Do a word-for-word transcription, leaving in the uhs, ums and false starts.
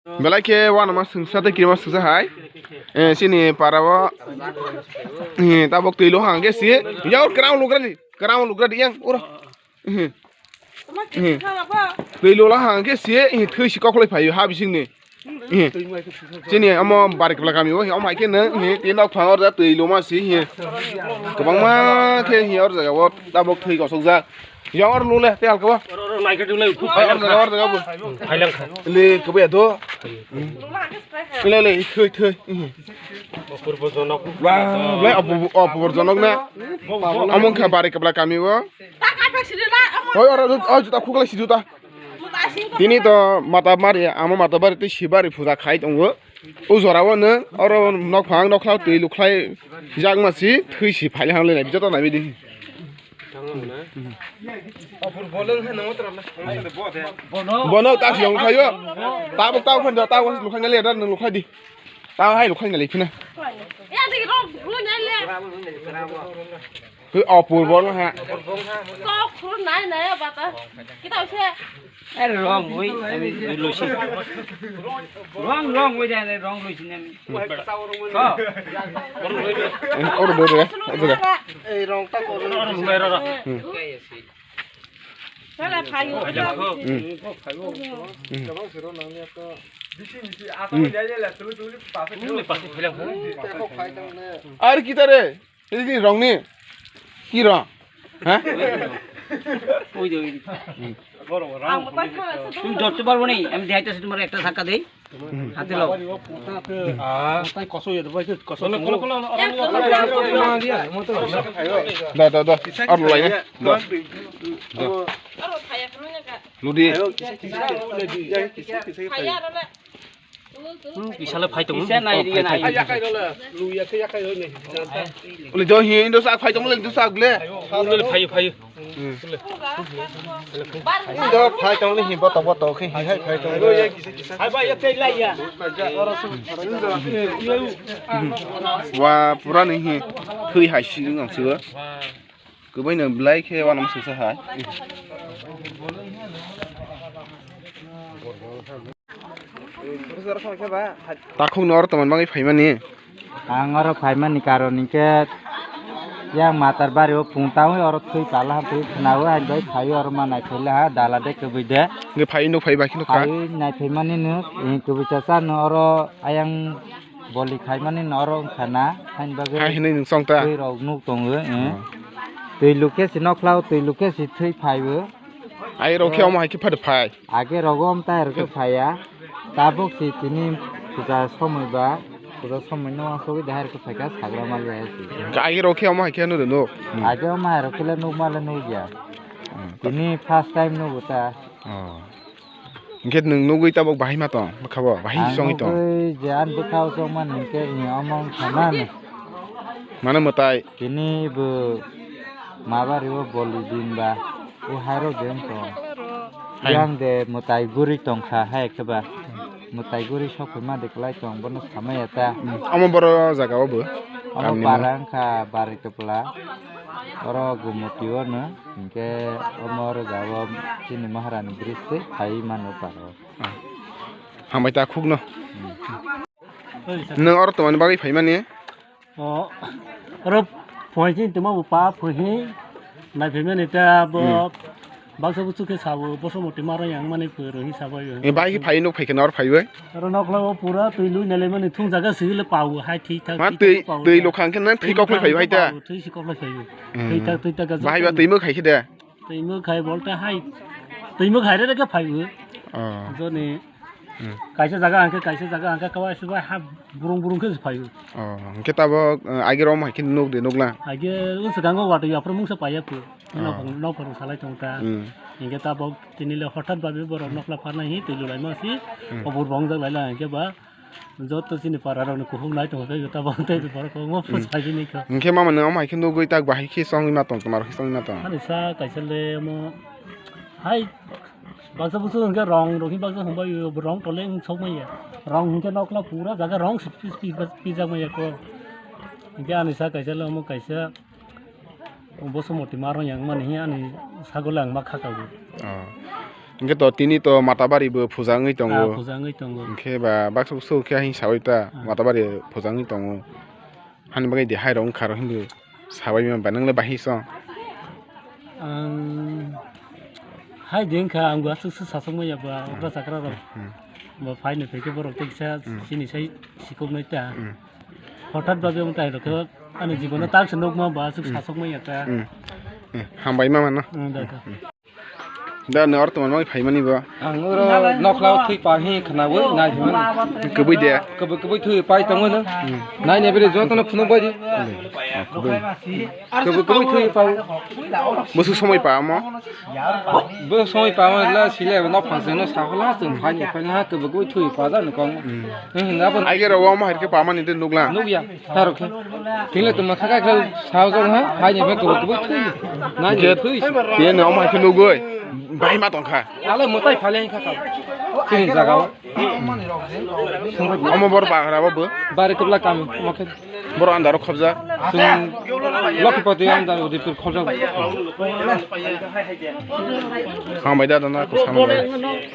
Belai khe wanama sungsa tei kirima sungsa hai. Eh, chini para o, eh, tabok twi lo hang khe si. Yaw, kwrang lugra di, kwrang lugra di yang, uro. Eh, eh. Twi lo la hang khe si, eh, thwi si koklai phaio ha bisingni. Eh. Chini omo Barikabla kami o, omo hai khe nang, eh, twi nok phang orja twi lo ma si, eh. Kwbangma khe, eh, or jaga o tabok thwi kosokjak. Yang or lule, te halka ba. Oro, oro, naikhe dule, upu. Or, or, or, or, or, phailang kha. Le, kabo ya do. Le, le, thoi, thoi. Purbo jonok. Wah, le, apu, apu jonok na. Among kha Barikabla kami o. Oi, oro, oi, juta khukla si juta. Tini to mata mari, amo mata bari tei sibari puja khai tongo. O jora o nang, oro nok phang, nok khla twi lukhlai jakma si, thwi si phailang le, joto nai bidi. Bono ta siyong khayo. Tabuk tabuk khan tabuk lukhan le dan lukhan di. Tabuk hai lukhan le phina. He apur bono ha. Are wrong way, ami lusi. Wrong, wrong way, wrong lusi nami. Oro dore, oro dore. Ei rong ta ko. Oro rong ta ko. Hmm. Sala phayo. Hmm. Hmm. Ar kita re? Ini rong ni. Ki rong? Ha? Oi de, oi de. Hmm. Borok rang. Ang batai kha. Tumi dhorte parbo ni? Ami dehaitasi tomar ekta sakka dei. Hati lo. Ah. Koso, koso, koso. Da, da, da. Ar lai ne. Da. Da. Ludi. Bisale phai tongo. Ule jo hi indo sak phai tongo le, indo sak le. Ule phai, phai. Indo phai tongo le hi boto boto khe hi hai phai tongo. Hai ba ya tei lai ya. Wa pura ni hi thui hai si ngang siwa. Kwbai no belai khe wanama sungsa hai. Takhuk no oro tongmani bagwi phaimani. Ang oro phaimani karon hinkhe yang Matar bari o pung tangwi oro thwi pala hamtwi khwnawi, ang bai phaiwi oro ma naithai laha dala de kwbwi de. Nge phaiwi nuk phai ba kheno kha. Phaiwi naithai mani nuk, eh, kwbwi cha cha no oro ayang boli khai mani no oro wngkha na, haini bagwi hai hinwi nwng chong ta? Twi rok nuk tongo, eh. Hmm. Twi lukhe se nokhlao, twi lukhe se thwi phaiwi. Ai rok khe omo hai khe phai phai. Age rogo om tai rok khe phaiya. Tabuk si tini puja somoi ba, puja somoi no asogwi dahar khe phaikha sagra mali hai si. Age rok khe omo hai khe nuru nuk. Age omo hai rok khe le nuk male nuk ya. Hmm. Tini first time nugo ta. Oh. Hingke nwng nugwi tabok bahai ma tong, bwkha bo bahai songwi tong. Ang nugwi je ani bwkha o chongmani hingke ni omo wngkha na ni. Mano mwtai. Tini bo mabari o boli din ba, o hairo je wng tong. Hai. Yang de mwtai guri tongkha hai khe ba. Mwtai guri sokphaima de kwlai tong, bono samaya ta. Hmm. Omo boro jaga o bo. Omo para wngkha Bari Topla. Oro Gumoti o no, hingke omo oro jaga o chini Maharani bridge se phai mano para o. Ah. Hambai ta khukno. Hmm. Nwng oro tongmani bagwi phaimani? O, oro phoisin tongma bo pa phoisin naiphaimani ta bo. Hmm. Baksa buchuk khe sabo, boso moti maro yang mani pho rohi sabo yo. E, bai khe phai nuk phai khe nor phai bai. Aro nokla o pura twi lui nalai mani thung jaga sigi le pau hai thik thak. Ma thik thak twi, pau twi ta. Lokha khe nang thwi kok phai bai ta. Thwi si kok phai bai. Hmm. Thwi thak, thwi thak ga. Bahai ba twi mo khai khe de. Twi mo khai bol ta hai. Twi mo khai re ke phai bo. Oh. Joni. Hmm. Kaisa jaga hangke, kaisa jaga hangke, kawa suba ha burung burung khe phai bo. Oh, hingke tabok, eh, age rom hai khe nuk de nuk la. Age un swkango watwi aphuru mungsa paiya phu. Oh. Nok, nok phuru salai tong ta. Hmm. Hingke tabok tini le hothat babe borok nokla pharnai hi twi lulai ma si. Hmm. Obur bong jak lai la hingke ba joto chini para rok ni kuhuk nai tong khe tabok tei borok mo. Hmm. Phusai bini kha. Hingke mama nwng omo hai khe nugwi tak bahai khe songwi ma tong, toma rok khe songwi ma tong. Ani sa kaisa le mo hai baksa busu hingke rong rok hi baksa hongbai rong tole wng sok maya. Rong hingke nokla pura jaga rong si pi, pi, pi, pijak maya ko. Hingke ani sa kaisa le omo kaisa. Boso moti maro yang mani hi ani sagole ang ma khaka bo. Oh. Hwnkhe to tini to Matabari bo puja wngwi tongo. Ah, puja wngwi tongo. Hwnkhe ba baksa bwswk khe hing sawi ta Ah. Matabari puja wngwi tongo. Hani bagwi de hai rok wngkha rok hinwi sabai ma ba nwngle bahai song. Ang hai de wngkha ang bo aswk sasok maya ba Hmm. okra chakra rok. Hmm. Ba phai no phaikhe borok tei kisa Hmm. chini sai sikok nai ta. Hmm. Hothat babe wng tai rok khe ani jibono tak se nukma ba aswk Hmm. sasok maya ta. Hmm. Hmm. Hambai ma mano. Hmm, da, da. Hmm. Da no orto manwi phaimani bo. Ang oro nokla thwi pa hi khnawi nai himani. Kwbwi de. Kwbwi kwbwi thwi pai tongmani. Hmm. Nai ne bere joto no phunuk bai di. Hmm. Kwbwi. Kwbwi kwbwi thwi pa. Musu somoi pa mo. Bo somoi pa mo la sile no phang se no sa hola se phai ni phai na kwbwi kwbwi thwi pa da no kong. Hmm. Hmm, na bo. Ai ge ro mo hai ke pa mani de nukla. Nukya. Tarok khe. Tingle tongma kha kha sao jong ha. Hai ni khe tong tong thui. Na ni thui. Ye no ma khe nugoi. Bai ma tong kha. Ale mutai phale kha kha. Tini jaga o. Omo bor bagra bo bo. Bare kubla kami mo khe. Bor andaro khobja. Sung Lokipati andaro Udaipur khobja. Hambai da na ko sambai.